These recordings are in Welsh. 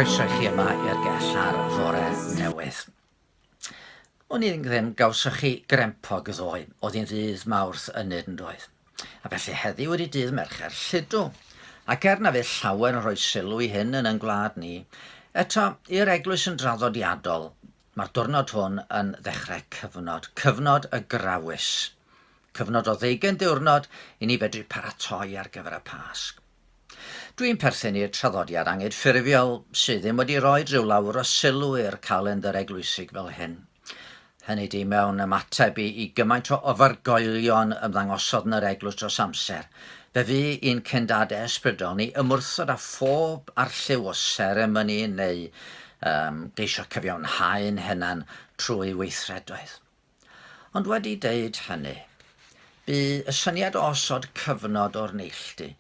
Croeso i chi yma i'r gell ar fore newydd. O'n i ddim gawsoch chi grempog ddoe, oedd hi'n ddydd Mawrth ynyd yn doedd. A felly heddiw ydi dydd Mercher Lludw. Ac er na fydd llawer yn rhoi sylw i hyn yn ein gwlad ni, eto i'r eglwys yn draddodiadol, mae'r diwrnod hwn yn ddechrau cyfnod, cyfnod y grawys. Cyfnod o ddeugain diwrnod i ni fedru paratoi ar gyfer y Pasg. Dwi'n perthyn i'r traddodiad anghydffurfiol sydd ddim wedi rhoi rhyw lawer o sylw i'r calendr eglwysig fel hyn. Hynny di mewn ymateb i, i gymaint o ofergoelion ymddangosodd yn yr eglwys dros amser, fe fu i'n cyndadau ysbrydol ni ymwrthod â phob arlliw o seremoni neu um, geisio cyfiawnhau'n hunan trwy weithredoedd. Ond wedi deud hynny, bu y syniad o osod cyfnod o'r neilltu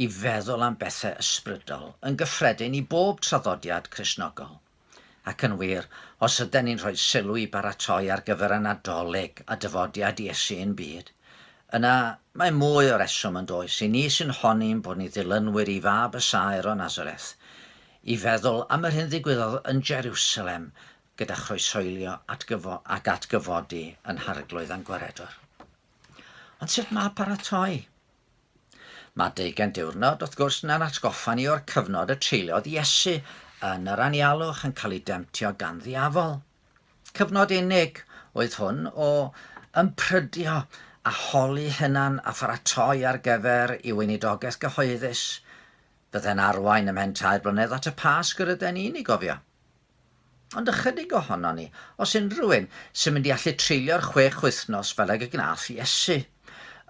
i feddwl am bethau ysbrydol yn gyffredin i bob traddodiad Cristnogol. Ac yn wir, os yden ni'n rhoi sylw i baratoi ar gyfer y Nadolig a dyfodiad Iesu i'n byd, yna mae mwy o reswm yn does i ni sy'n honni'n bod ni ddilynwyr i Fab y Saer o Nazareth i feddwl am yr hyn ddigwyddodd yn Jeriwsalem gyda chroeshoelio atgyfo ac atgyfodi yn Harglwydd a'n Gwaredwr. Ond sut mae paratoi? Mae deugain diwrnod, wrth gwrs, yn atgoffa ni o'r cyfnod y treuliodd Iesu yn yr anialwch yn cael ei demtio gan ddiafol. Cyfnod unig oedd hwn o ymprydio a holi hunan a pharatoi ar gyfer ei weinidogaeth gyhoeddus, fydde'n arwain ymhen tair blynedd at y Pasg yr yden ni'n ei gofio. Ond ychydig ohonon ni, os unrhyw un, sy'n mynd i allu treulio'r chwech wythnos fel ag y gwnaeth Iesu,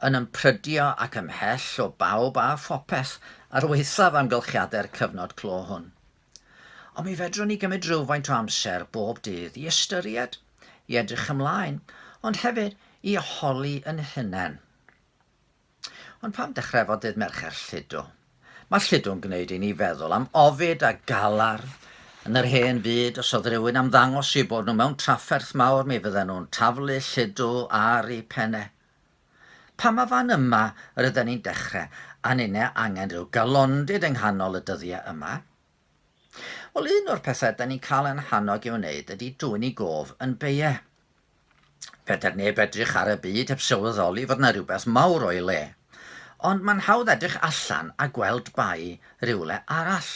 yn ymprydio ac ymhell o bawb a phopeth, ar waethaf amgylchiadau'r cyfnod clo hwn. Ond mi fedrwn ni gymryd rhywfaint o amser bob dydd i ystyried, i edrych ymlaen, ond hefyd i holi yn hunain. Ond pam dechrau efo dydd Mercher Lludw? Mae Lludw'n gwneud i ni feddwl am ofid a galar. Yn yr hen fyd, os oedd rhywun am ddangos eu bod nhw mewn trafferth mawr, mi fydden nhw'n taflu lludw ar eu penne. Pam a fan yma yr yden ni'n dechrau, a ninne angen rhyw galondid yng nghanol y dyddiau yma? Wel, un o'r pethau da ni'n cael ein hannog i'w wneud ydy dwyn i gof yn beie. Fedr neb edrych ar y byd heb sylweddoli fod yna rhywbeth mawr o'i le. Ond mae'n hawdd edrych allan a gweld bai rhywle arall.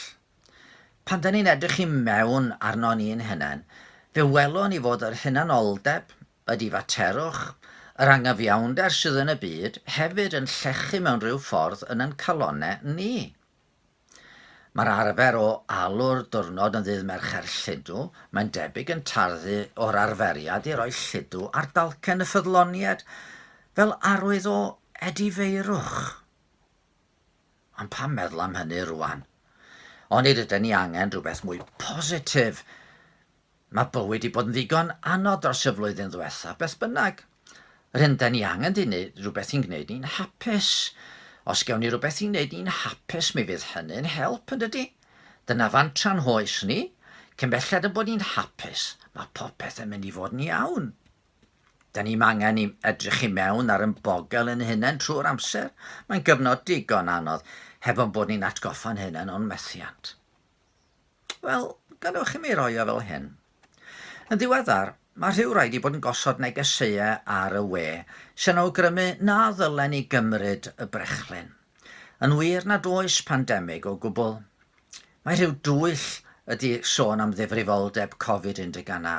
Pan da ni'n edrych i mewn arno ni'n hunain, fe welwn ni fod yr hunanoldeb, y difaterwch, yr angyfiawnder sydd yn y byd hefyd yn llechu mewn rhyw ffordd yn ein calonnau ni. Mae'r arfer o alw'r diwrnod yn ddydd Mercher Lludw, mae'n debyg yn tarddu o'r arferiad i roi lludw ar dalcen y ffyddloniaid fel arwydd o edifeirwch. Ond pam meddwl am hynny rwan? Onid yden ni angen rhywbeth mwy positif? Mae bywyd 'di bod yn ddigon anodd dros y flwyddyn ddwetha, beth bynnag. Yr hyn 'da ni angen 'di neud rhywbeth i'n gwneud ni'n hapus. Os gewn ni rhywbeth i'n gwneud ni'n hapus, mi fydd hynny'n help, yn dydi? Dyna fantra'n hoes ni. Cyn belled yn bod ni'n hapus, mae popeth yn mynd i fod yn iawn. Da ni'm angen i edrych i mewn ar yn bogel yn hunain trwy'r amser. Mae'n gyfnod digon anodd, heb yn bod ni'n atgoffa'n hunain o'n methiant. Wel, gadewch i mi roi o fel hyn. Yn ddiweddar, mae rhywrai wedi bod yn gosod negeseuau ar y we sy'n awgrymu na ddylen ni gymryd y brechlyn. Yn wir nad oes pandemig o gwbl. Mae rhyw dwyll ydy sôn am ddifrifoldeb Covid-19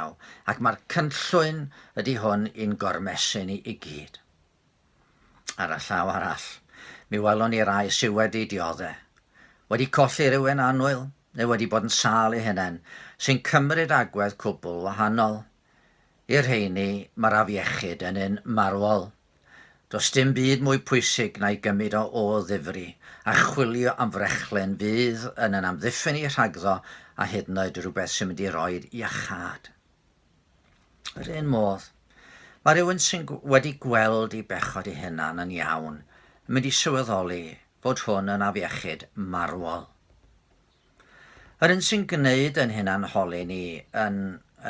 ac mae'r cynllwyn ydy hwn i'n gormesu ni i gyd. Ar y llaw arall, mi welwn ni rai sydd wedi diodde', wedi colli rhywun annwyl neu wedi bod yn sâl eu hunain, sy'n cymryd agwedd cwbl wahanol. I'r rheini, mae'r afiechyd yn un marwol. Does dim byd mwy pwysig na'i gymryd o o ddifri a chwilio am frechlyn fydd yn yn amddiffyn ni rhagddo a hyd yn oed rhywbeth sy'n mynd i roid iachâd. Yr un modd, mae rhywun sy'n wedi gweld ei bechod ei hunan yn iawn yn mynd i sylweddoli fod hwn yn afiechyd marwol. Yr un sy'n gwneud yn hunan holi ni yn,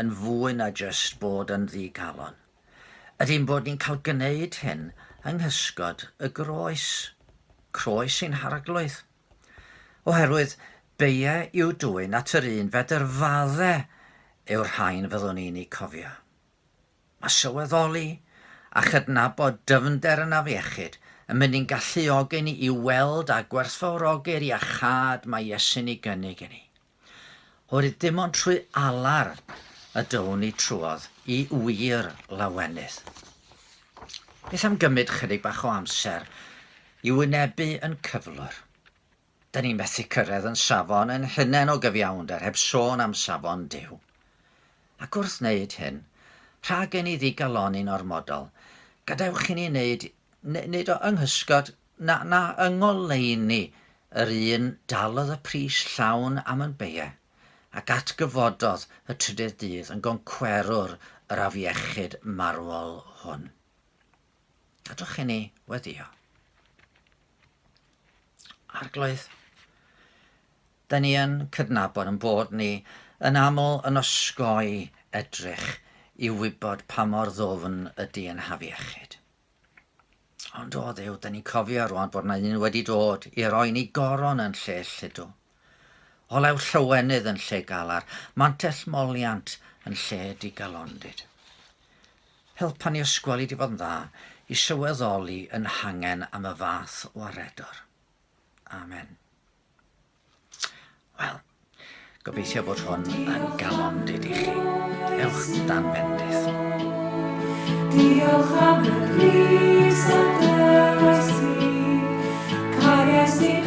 yn fwy na jyst bod yn ddigalon, ydy'n bod ni'n cael gwneud hyn yng nghysgod y groes, croes ein harglwydd. Oherwydd Beie i'w dwyn at yr un fedr fadde yw'r rhain fyddwn ni'n eu cofio. Mae sylweddoli a chydnabod dyfnder yn afiechyd yn mynd i'n galluogi ni i weld a gwerthfawrogi'r iachâd mae Iesu'n ei gynnig i ni. Oherwydd dim ond trwy alar y down ni trwodd i wir lawenydd. Beth am gymryd chydig bach o amser i wynebu yn cyflwr? Da ni'n methu cyrraedd yn safon ein hunain o gyfiawnder, heb sôn am safon Duw. Ac wrth wneud hyn, rhag i ni ddigalonni'n ormodol, gadewch i ni wneud, wneud o yng nghysgod, na, na yng ngoleuni yr un dalodd y pris llawn am yn beie, ac atgyfododd y trydydd dydd yn goncwerwr yr afiechyd marwol hwn. Gadwch i ni weddio. Arglwydd, da ni yn cydnabod yn bod ni yn aml yn osgoi edrych i wybod pa mor ddwfn ydy yn hafiechyd. Ond o Dduw, da ni'n cofio rwan bod yna un wedi dod i roi ni goron yn lle lludw. Olew llywenydd yn lle galar, mantell moliant yn lle digalondid. Helpa ni ysgweli di fod yn dda i sylweddoli yn hangen am y fath waredwr. Amen. Wel, gobeithio bod hwn yn galondid i chi. Ewch dan bendith. Diolch am y pris a dylais ti, cariais ti.